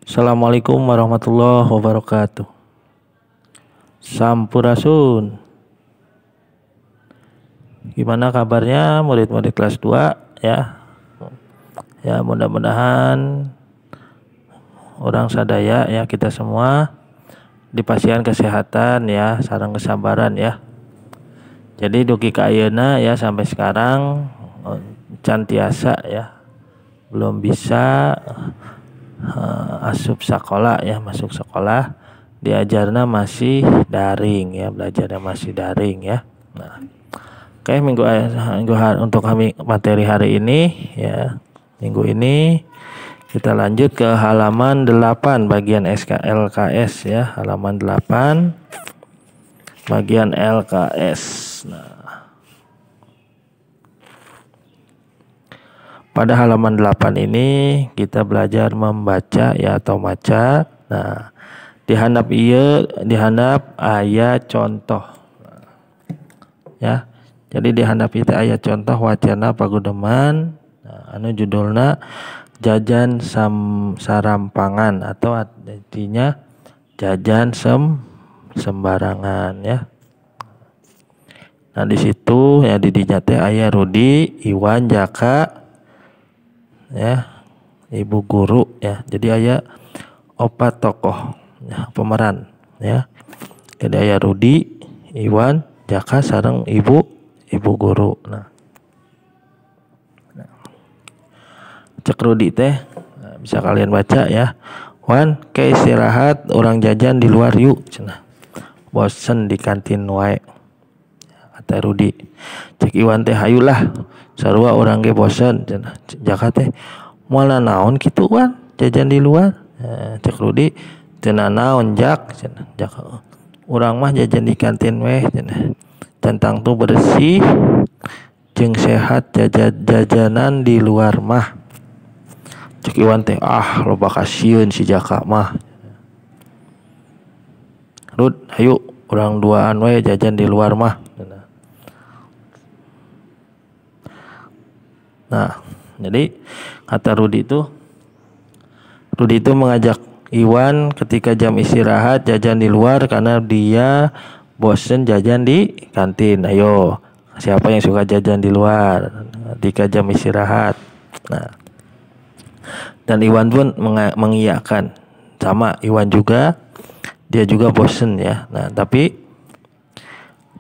Assalamualaikum warahmatullahi wabarakatuh. Sampurasun. Gimana kabarnya murid-murid kelas 2 ya? Ya, mudah-mudahan orang sadaya ya, kita semua dipasihan kesehatan ya, sareng kesabaran ya. Jadi dugi ka ayeuna ya, sampai sekarang can tiasa ya, belum bisa asup sekolah ya, masuk sekolah, diajarna masih daring ya, belajarnya masih daring ya. Nah, oke, minggu, minggu untuk kami materi hari ini ya, minggu ini kita lanjut ke halaman 8 bagian SK LKS ya, halaman 8 bagian LKS. Nah, pada halaman 8 ini kita belajar membaca ya, atau maca. Nah, di handap ieu, di handap aya contoh. Ya. Jadi di handap itu aya contoh wacana pagudeman, nah, anu judulna jajan sarampangan atau artinya jajan sembarangan ya. Nah, di situ ya, di dinya teh aya Rudi, Iwan, Jaka ya, ibu guru ya. Jadi aya opat tokoh ya, pemeran ya. Jadi aya Rudi, Iwan, Jaka sareng ibu ibu guru. Nah, nah. Cek Rudi teh, nah, bisa kalian baca ya. "Wan, ke istirahat urang jajan di luar yuk," cenah. "Bosen di kantin wae," kata Rudi. Cek Iwan teh, "Hayulah, sarua urang ge bosen," cenah. Jaka teh, "Moal naon kitu, Wan, jajan di luar?" Nah, cek Rudi, "Teu naon, Jak," cenah. "Jaka, urang mah jajan di kantin weh," cenah. "Can tangtu bersih jeung sehat jajanan di luar mah." Cek Iwan teh, "Ah, loba kasieun si Jaka mah. Rud, hayu urang duaan we jajan di luar mah." Nah, jadi kata Rudi itu mengajak Iwan ketika jam istirahat jajan di luar karena dia bosen jajan di kantin. Ayo, siapa yang suka jajan di luar ketika jam istirahat? Nah, dan Iwan pun mengiyakan. Sama Iwan juga, dia juga bosen ya. Nah, tapi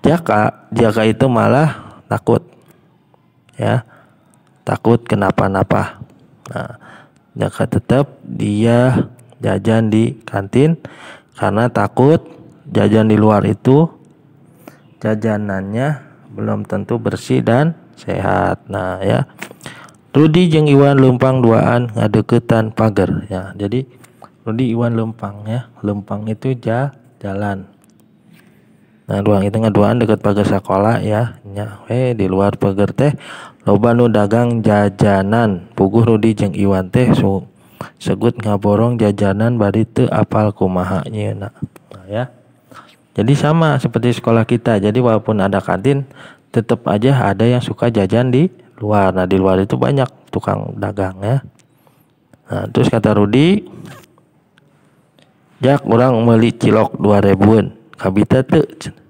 Jaka, Jaka itu malah takut ya, takut kenapa-napa. Nah, Jaka tetap dia jajan di kantin karena takut jajan di luar itu jajanannya belum tentu bersih dan sehat. Nah, ya. Rudi jeung Iwan leumpang duaan ngadeukeutan pagar ya. Jadi Rudi, Iwan leumpang ya. Leumpang itu jalan. Nah, ruang itu ngaduaan dekat pagar sekolah ya. Nya, di luar pagar teh loba nu dagang jajanan. Puguh Rudi jeung Iwan teh segut ngaborong jajanan bari teu apal kumaha nyieunna. Nah, ya. Jadi sama seperti sekolah kita. Jadi walaupun ada kantin, tetap aja ada yang suka jajan di luar. Nah, di luar itu banyak tukang dagang ya. Nah, terus kata Rudi, "Jak, urang meuli cilok 2 ribuan. Kabita teu?" cenah.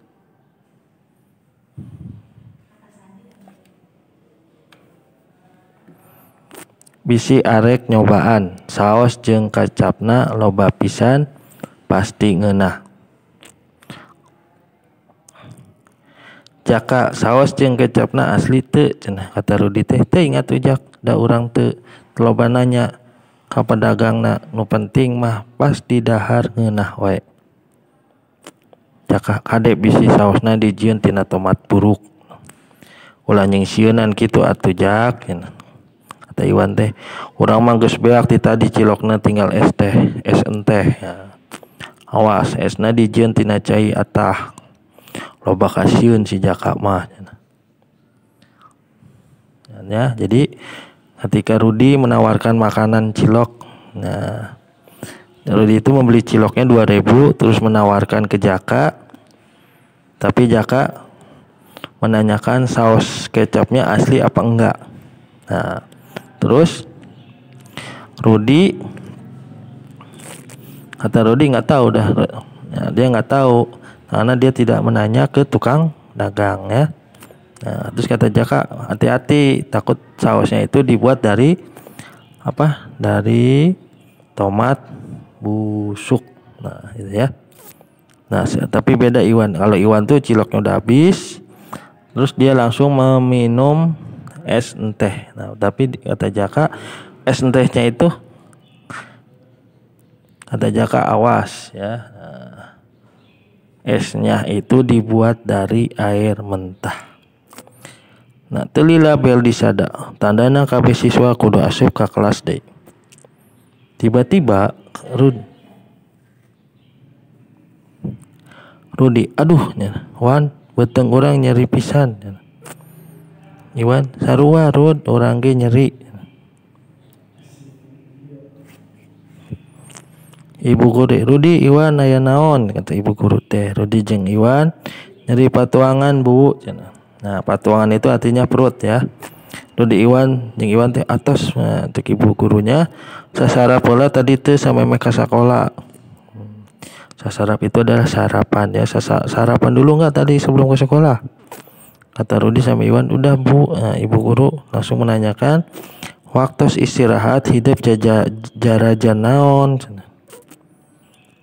"Bisi arek nyobaan, saos jeung kecapna loba pisan, pasti ngeunah." "Jaka, saos jeung kecapna asli teu?" cenah. Kata Rudi teh, "Teuing atuh, Jak, da urang teu loba nanya ka pedagangna, nu penting mah pas didahar ngeunah wae." Jaka, "Kade bisi saosna dijieun tina tomat buruk. Ulah nyingsieunan kitu atuh, Jak," cenah. Kata Iwan teh, "Urang mah geus beak ti tadi cilokna, tinggal es teh, es enteh ya. Awas esna dijieun tina cai atah. Loba kasieun si Jaka mah," cenah. Ya, jadi ketika Rudi menawarkan makanan cilok, nah, Rudi itu membeli ciloknya 2000 terus menawarkan ke Jaka, tapi Jaka menanyakan saus kecapnya asli apa enggak. Nah, terus Rudi Kata Rudi nggak tahu dah. Ya, dia nggak tahu karena dia tidak menanya ke tukang dagang ya. Nah, terus kata Jaka, hati-hati, takut sausnya itu dibuat dari apa? Dari tomat busuk. Nah, itu ya. Nah, tapi beda Iwan. Kalau Iwan tuh ciloknya udah habis, terus dia langsung meminum es enteh. Nah, tapi kata Jaka, es entehnya itu, kata Jaka, awas ya. Nah, esnya itu dibuat dari air mentah. Nah, teu lila bel disada, tandana kabeh siswa kudu asup ka kelas deui. Tiba-tiba Rudi, aduh nya, Wan, beuteung urang nyeri pisan. Iwan, sarua Rud, urang ge nyeri. Ibu guru, Rudi, Iwan aya naon? Kata ibu guru teh. Rudi jeung Iwan nyeri patuangan, Bu, cenah. Nah, patuangan itu artinya perut ya. Rudi Iwan jeung Iwan teh atos. Nah, untuk ibu gurunya sasarap heula tadi teh samemeh ka sakola. Sasarap itu adalah sarapan ya. Sarapan dulu nggak tadi sebelum ke sekolah? Kata Rudi sama Iwan, udah Bu. Nah, ibu guru langsung menanyakan waktu istirahat hidup jarajan naon.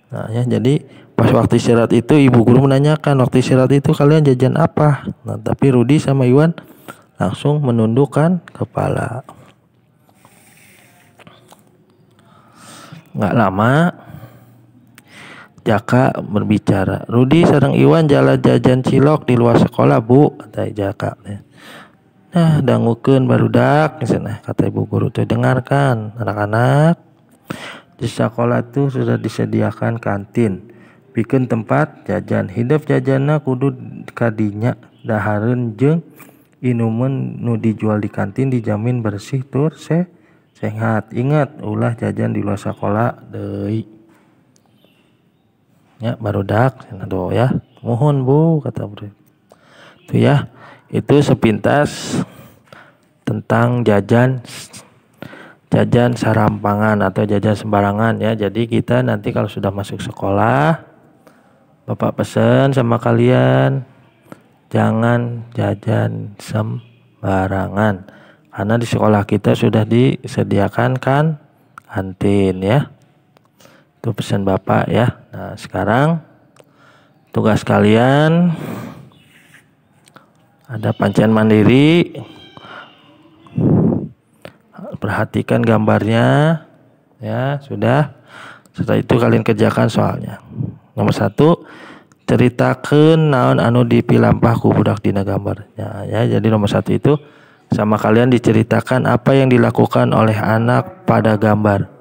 Nah, ya, jadi pas waktu istirahat itu ibu guru menanyakan waktu istirahat itu kalian jajan apa? Nah, tapi Rudi sama Iwan langsung menundukkan kepala. Nggak lama Jaka berbicara. Rudi sareng Iwan jalan jajan cilok di luar sekolah, Bu, kata Jaka. Nah, dangukeun barudak, nah, kata ibu guru tuh, dengarkan anak-anak. Di sekolah tuh sudah disediakan kantin, bikin tempat jajan. Hidup jajanna kudu kadinya, dahareun jeung inuman nu dijual di kantin dijamin bersih tur sehat. Ingat, ulah jajan di luar sekolah deui. Ya, barudak, aduh ya. Mohon Bu, kata Bu. Itu ya. Itu sepintas tentang jajan sarampangan atau jajan sembarangan ya. Jadi kita nanti kalau sudah masuk sekolah, Bapak pesan sama kalian, jangan jajan sembarangan. Karena di sekolah kita sudah disediakan kan kantin ya. Itu pesan Bapak ya. Nah, sekarang tugas kalian ada pancen mandiri. Perhatikan gambarnya ya, sudah. Setelah itu kalian kerjakan soalnya. Nomor 1, ceritakan naon anu dipilampah ku budak dina gambar. Ya, jadi nomor 1 itu sama kalian diceritakan apa yang dilakukan oleh anak pada gambar.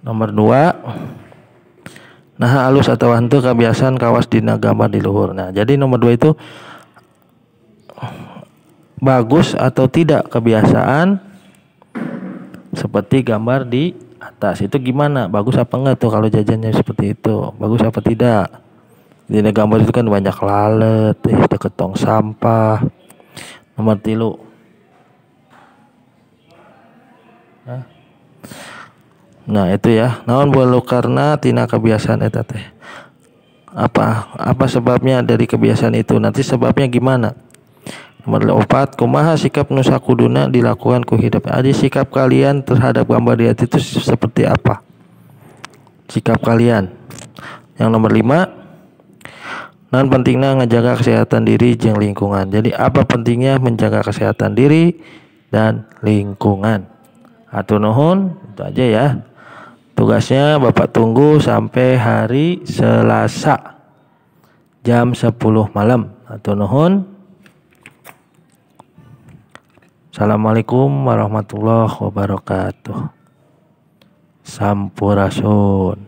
Nomor 2, nah alus atau hantu kebiasaan kawas dina gambar di luhur. Nah, jadi nomor 2 itu bagus atau tidak kebiasaan seperti gambar di atas itu gimana? Bagus apa enggak tuh kalau jajannya seperti itu? Bagus apa tidak? Di gambar itu kan banyak lalat, deket tong sampah. Nomor 3. Nah, itu ya. Naon bolu karena tina kebiasaan eta teh. Apa sebabnya dari kebiasaan itu? Nanti sebabnya gimana? Nomor 4, kumaha sikap nu sakuduna dilakukan ku hidup. Jadi sikap kalian terhadap gambar di itu seperti apa? Sikap kalian. Yang nomor 5, naon pentingnya ngejaga kesehatan diri jeung lingkungan. Jadi apa pentingnya menjaga kesehatan diri dan lingkungan? Hatur nuhun, itu aja ya. Tugasnya Bapak tunggu sampai hari Selasa jam 10 malam. Hatur nuhun. Assalamualaikum warahmatullahi wabarakatuh. Sampurasun.